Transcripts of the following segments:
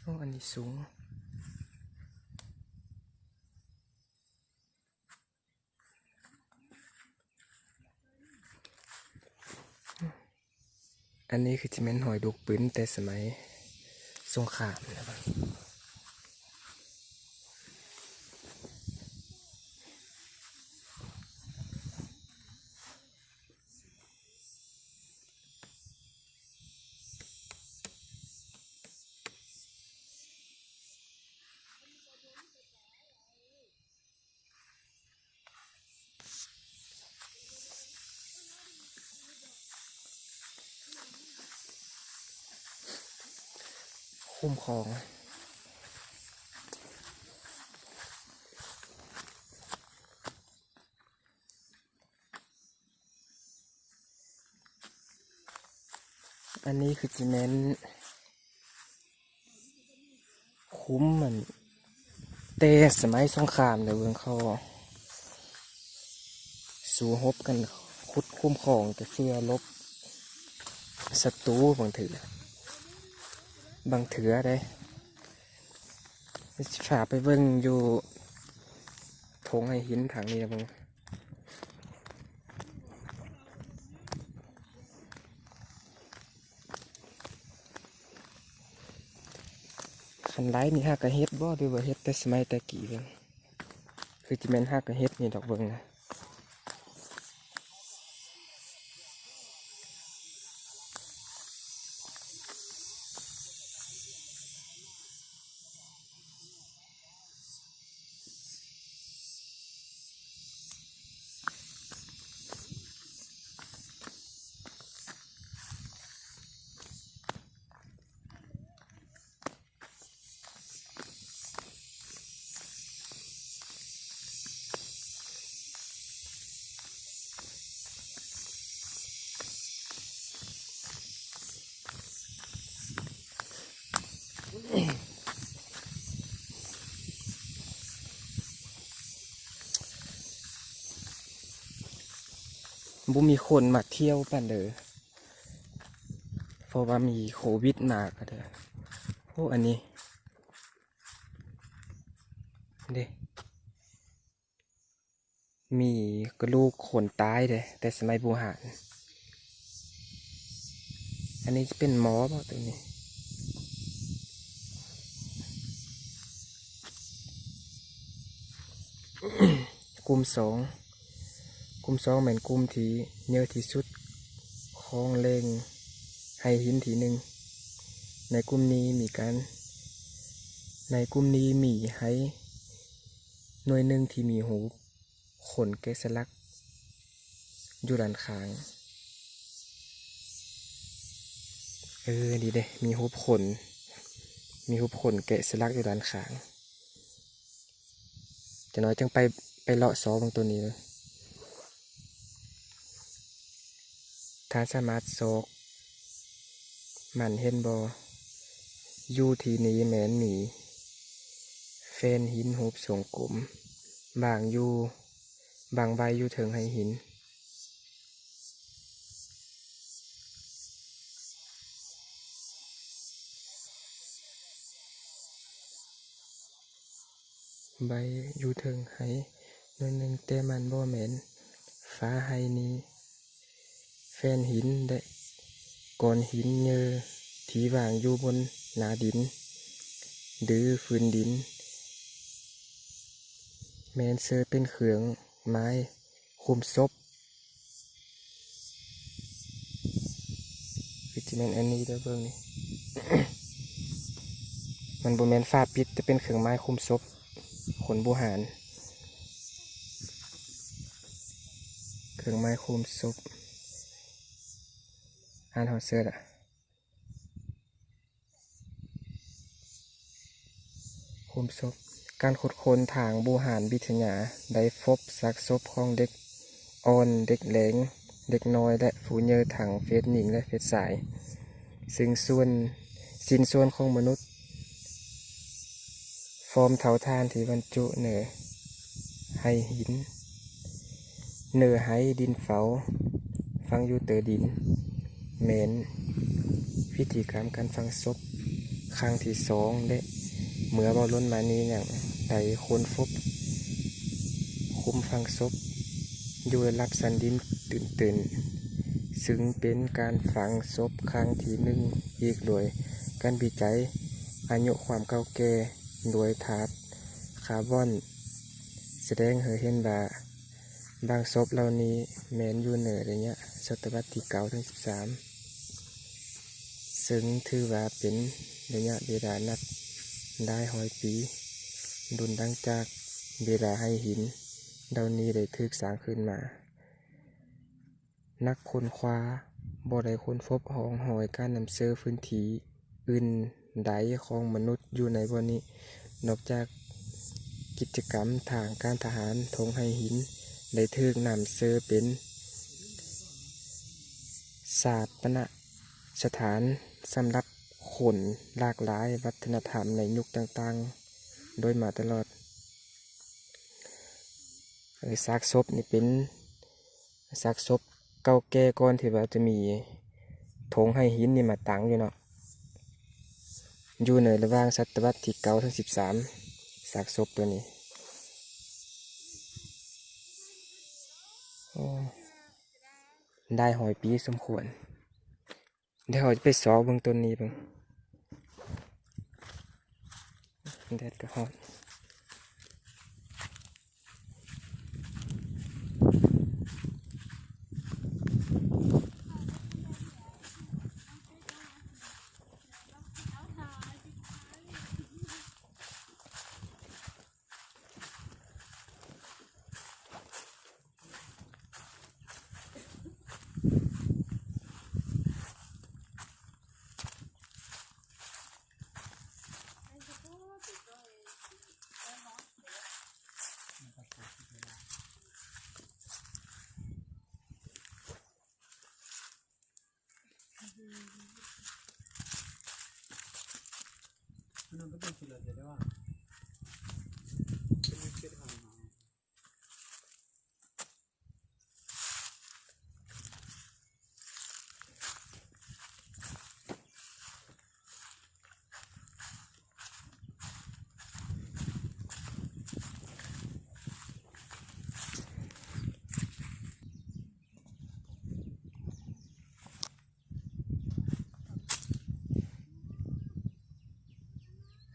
ໂອ້ ອັນນີ້ສູງ. ອັນນີ້ຄືຊິແມ່ນຮອຍລູກປືນແຕ່ສະໄໝສົງຄາມນະ. ຄຸ້ມຄອງ. ອັນນີ້ຄືຊິແມ່ນຄຸ້ມ ອັນ ແຕ່ສະໄໝສົງຄາມເດີ. ເບິ່ງເຂົາສູ້ຮົບກັນ ຂຸດຄຸ້ມຄອງ ແຕ່ເພື່ອຫຼົບສັດຕູ ບາງເທື່ອ ບາງເທື່ອເດ້. ຊິພາໄປເບິ່ງຢູ່ທົ່ງໄຫຫີນທາງນີ້ເບິ່ງ. ຄັນໄລນີ້ຫາກະເຮັດບໍ່ ຫຼືວ່າເຮັດແຕ່ສະໄໝແຕ່ກີ້ເບິ່ງ? ຄືຊິແມ່ນຫາກະເຮັດນີ້ດອກເບິ່ງນະ. ບໍ່ມີຄົນມາທ່ຽວປານໃດ ເພາະວ່າມີໂຄວິດມາກະເດີ. ໂອ້ ອັນນີ້ເດ້ ມີກະດູກຄົນຕາຍເດ້ ແຕ່ສະໄໝບູຮານ. ອັນນີ້ຈະເປັນໝໍບໍ່ໂຕນີ້? ກຸ່ມສອງ ກຸ່ມສອງແມ່ນກຸ່ມທີ່ເຍອະທີ່ສຸດ ຂອງແຫຼ່ງໄຫຫີນທີໜຶ່ງ. ໃນກຸ່ມນີ້ມີການ ໃນກຸ່ມນີ້ມີໄຫໜ່ວຍໜຶ່ງທີ່ມີຮູບ ຂົນແກະສະຫຼັກຢູ່ດ້ານຂ້າງ. ເອີ ນີ້ເດ້ ມີຮູບຂົນ ມີຮູບຂົນແກະສະຫຼັກຢູ່ດ້ານຂ້າງ. ຈັກໜ້ອຍຈຶ່ງໄປ ໄປເລາະຊອກເບິ່ງໂຕນີ້ເບິ່ງ. ທ່ານສາມາດຊອກມັນເຫັນບໍ່? ຢູ່ທີ່ນີ້ແມ່ນມີແຜ່ນຫີນຮູບຊົງກົມ ວາງຢູ່ ວາງໄວ້ຢູ່ເທິງໄຫຫີນ. ໄວ້ຢູ່ເທິງໄຫໜ່ວຍໜຶ່ງ, ແຕ່ມັນບໍ່ແມ່ນຝາໄຫນີ້. ແຜ່ນຫີນໄດ້ ກ້ອນຫີນເຍີທີ່ວາງຢູ່ບົນໜ້າດິນ ຫຼື ພື້ນດິນ ແມ່ນເຊີເປັນເຄື່ອງໝາຍຄຸມສົບ. ຄືຊິແມ່ນອັນນີ້ເດີ ເບິ່ງນີ້ ມັນບໍ່ແມ່ນຝາປິດ ແຕ່ເປັນເຄື່ອງໝາຍຄຸມສົບ ຄົນບູຮານ ເຄື່ອງໝາຍຄຸມສົບ. ອ່ານຮອດເຊີລະ ຄຸມສົບ. ການຂຸດຄົ້ນທາງບູຮານວິທະຍາໄດ້ພົບຊາກສົບຂອງເດັກອ່ອນ, ເດັກແຫຼງ, ເດັກນ້ອຍ ແລະ ຜູ້ເຍີທັງເພດຍິງ ແລະ ເພດຊາຍ, ຊຶ່ງສ່ວນ, ຊິ້ນສ່ວນຂອງມະນຸດ ຟອມເຖົາຖ່ານທີ່ບັນຈຸເນີໄຫຫີນ, ເນີໄຫດິນເຝົ້າ ຝັງຢູ່ເຕີດິນ ແມ່ນພິທີກຳການຝັງສົບຄັ້ງທີສອງ ແລະ ເມື່ອບໍ່ດົນມານີ້ຍັງໄດ້ຄົ້ນພົບຂຸມຝັງສົບຢູ່ລະດັບຊັ້ນດິນຕື້ນໆ ຊຶ່ງເປັນການຝັງສົບຄັ້ງທີໜຶ່ງອີກ ໂດຍການວິໄຈອາຍຸຄວາມເກົ່າແກ່ ໂດຍທາດຄາບອນ ສະແດງໃຫ້ເຫັນວ່າບາງສົບເຫຼົ່ານີ້ແມ່ນຢູ່ໃນໄລຍະສະຕະວັດທີເກົ້າເຖິງສິບສາມ ເຊິ່ງຖືວ່າເປັນໄລຍະເວລານັບຫຼາຍຮ້ອຍປີ ດົນຫຼັງຈາກເວລາໄຫຫີນເຫຼົ່ານີ້ໄດ້ຖືກສ້າງຂຶ້ນມາ. ນັກຄົ້ນຄວ້າບໍ່ໄດ້ຄົ້ນພົບຮ່ອງຮອຍການນຳເຊີພື້ນທີ່ອື່ນໃດຂອງມະນຸດຢູ່ໃນບ່ອນນີ້ ນອກຈາກກິດຈະກຳທາງການທະຫານ. ທົ່ງໄຫຫີນໄດ້ຖືກນຳເຊີເປັນຊາປະນະສະຖານສຳລັບຄົນຫຼາກຫຼາຍວັດທະນະທຳໃນຍຸກຕ່າງໆ ໂດຍມາຕະຫຼອດ. ເອີ ຊາກສົບນີ້ເປັນ ຊາກສົບເກົ່າແກ່ກ່ອນທີ່ວ່າຈະມີຖົງໄຫຫີນນີ້ມາຕັ້ງຢູ່ເນາະ ຢູ່ໃນລະຫວ່າງສະຕະວັດທີເກົ້າເຖິງສິບສາມ ຊາກສົບໂຕນີ້ ໂອ້ ຫຼາຍຮ້ອຍປີສົມຄວນ. ດຽວເຮົາຈະໄປຊອກເບິ່ງຕົ້ນນີ້ເບິ່ງ ແດດກໍຮ້ອນ.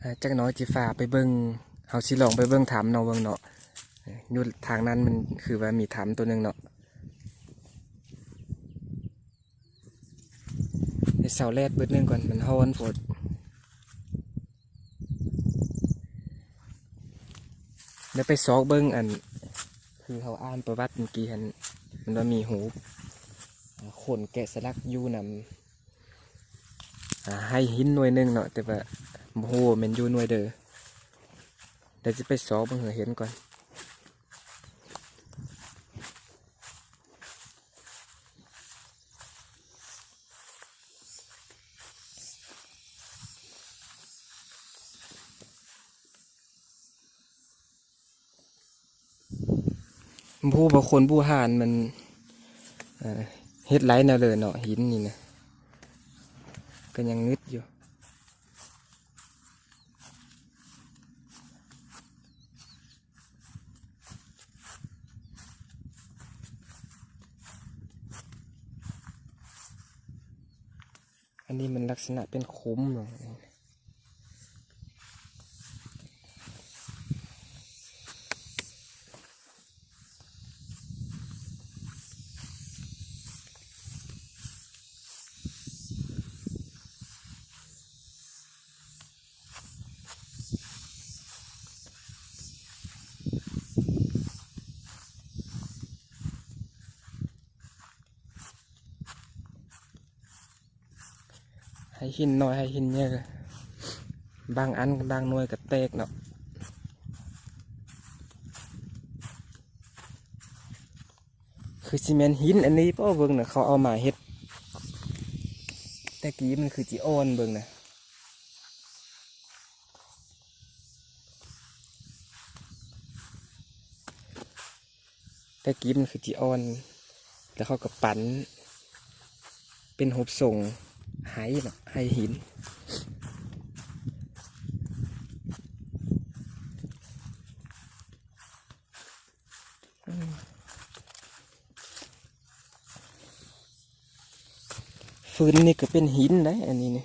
ອ່າ ຈັກໜ້ອຍຊິພາໄປເບິ່ງ ເຮົາຊິລອງໄປເບິ່ງຖ້ຳເນາະ ເບິ່ງເນາະ ຢູ່ທາງນັ້ນມັນຄືວ່າມີຖ້ຳໂຕໜຶ່ງເນາະ. ໃຫ້ເຊົາແດດບຶດໜຶ່ງກ່ອນ ມັນຮ້ອນໂພດ. ດຽວໄປຊອກເບິ່ງ ອັນ ຄືເຮົາອ່ານປະຫວັດມື້ກີ້ຫັ້ນ ມັນວ່າມີຮູບ ອາ ຄົນແກະສະຫຼັກຢູ່ນຳ ອາ ໄຫຫີນໜ່ວຍໜຶ່ງເນາະ ແຕ່ວ່າບໍ່ຮູ້ວ່າແມ່ນຢູ່ໜ່ວຍໃດ. ດຽວຈະໄປຊອກເບິ່ງໃຫ້ເຫັນກ່ອນ. ບໍ່ຮູ້ວ່າຄົນບູຮານມັນ ເອີ ເຮັດຫຼາຍແນວເລີເນາະ ຫີນນີ້ນະ ກໍຍັງງຶດຢູ່. ເ ອັນນີ້ມັນລັກສະນະເປັນຂຸມເນາະ. ໄຫຫີນນ້ອຍ ໄຫຫີນໃຫຍ່ ບາງອັນບາງໜ່ວຍກໍແຕກເນາະ. ຄືຊິແມ່ນຫີນອັນນີ້ບໍ່ ເບິ່ງນະ ເຂົາເອົາມາເຮັດ ແຕ່ກີ້ມັນຄືຊິອ່ອນ ເບິ່ງນະ. ແຕ່ກີ້ມັນຄືຊິອ່ອນ ແລ້ວເຂົາກໍປັ້ນເປັນຮູບຊົງໄຫເນາະ ໄຫຫີນ. ຟືນນີ້ກໍເປັນຫີນໄດ໋ ອັນນີ້ນີ້